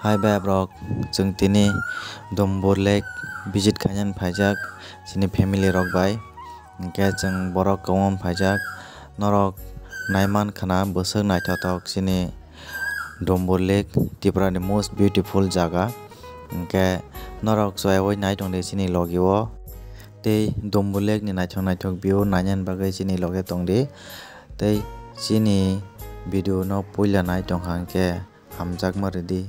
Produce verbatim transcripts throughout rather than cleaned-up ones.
Hai bai rok, chwng tini Dumbur Lake visit khainani phaijak chini family rok bai. Hinkhe chwng borok kwbangma phaijak, norok naiman khna bwswk naithothok chini Dumbur Lake, Tripura ni most beautiful jaga. Hinkhe norok chwngwi nai tongdi chini logi o. Tei Dumbur Lake ni naithok naithok view nainani bagwi chini loge tongdi. Tei chini video no puila nai tongkha hinkhe hamjakma rwdi.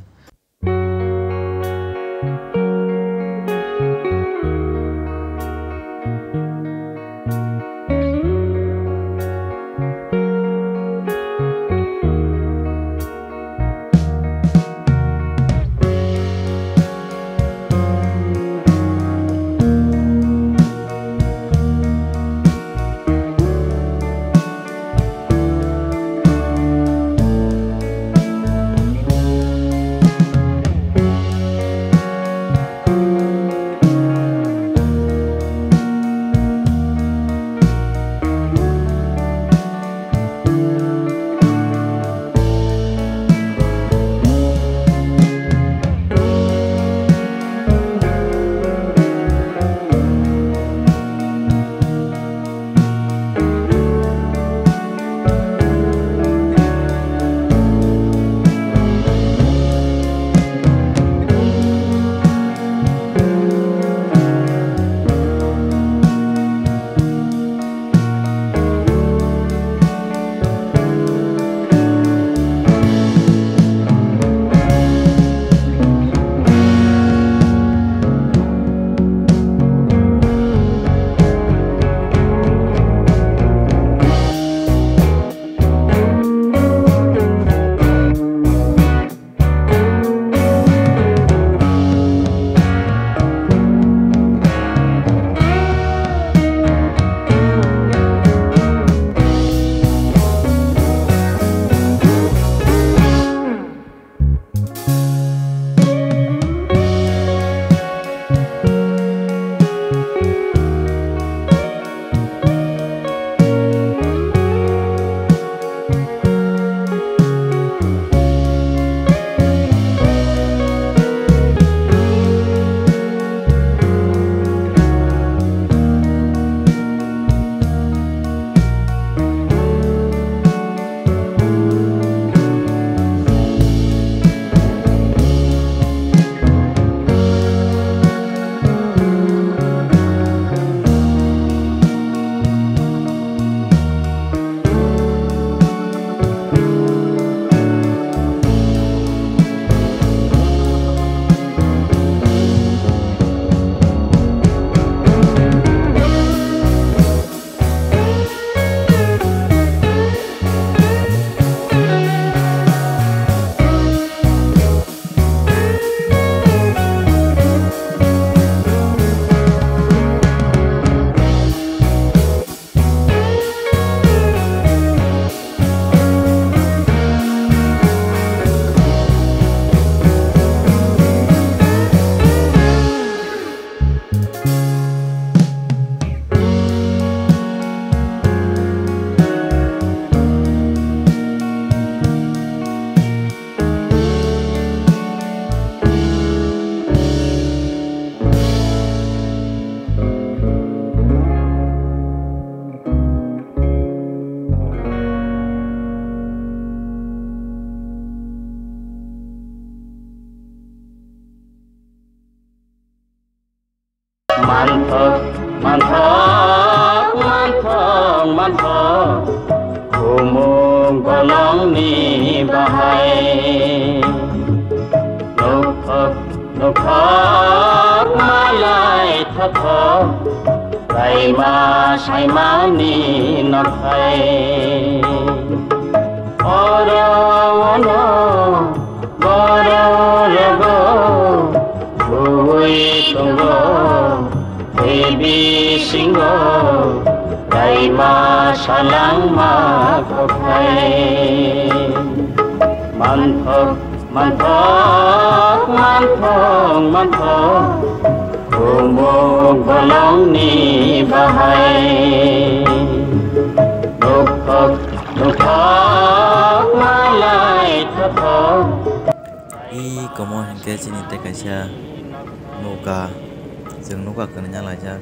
Manthok, manthok, manthok, manthok, bumung bolongni bahai. Nukthok, nukthok, malai thothok, raima saimani nokhai. Oro ono borok rogo, bui tongo, tei bisingo, raima salangma kokhai. Manthok, manthok, manthok, manthok, bumung bolongni bahai. Nukthok, nukthok, malai thothok. Tei komo hinkhe chini tei kaisa nokha, chwng nokha kwrwngya laijak,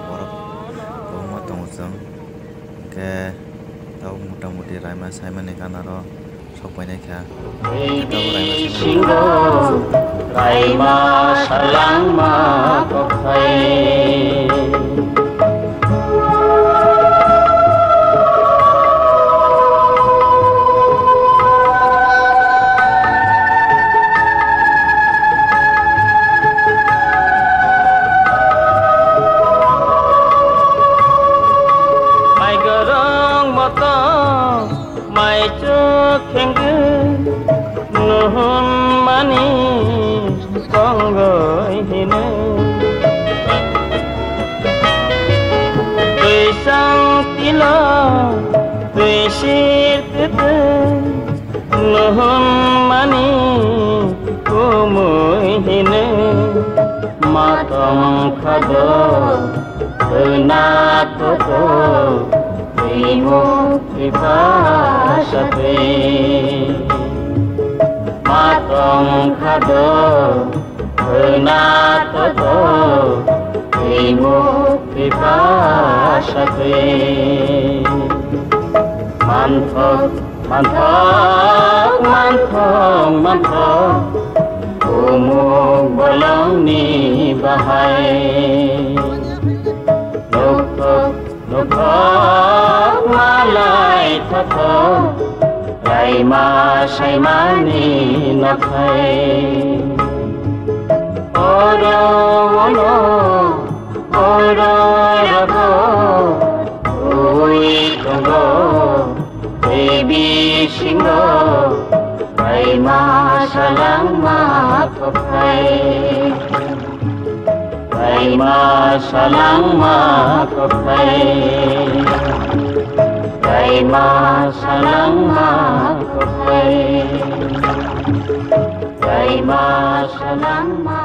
borok kwbangma tongo chwng, hinkhe tabuk mota moti raima saimani ganaro sok painai kha. Hinkhe tabuk raima saimani Bisingo raima salangma kophai. Mai gorong motom, mai chuk khengwi, nuhun mani tongoi hino. Twi sang tilo, twi sir tete, nuhun mani kumui hino. Ma tong kha do, khwna toto, timo. Pipasate matong khado, khwna toto, timo pipasate. Manthok, manthok, manthok, manthok, umuk bolongni bahai. Nokthok, Nokhok malai thotho, raima saimani nokhai. Oro ono, oro rago, ui tongo, tei bisingo, raima salangma kophai. Raima salangma kophai, raima salangma kophai, raima salangma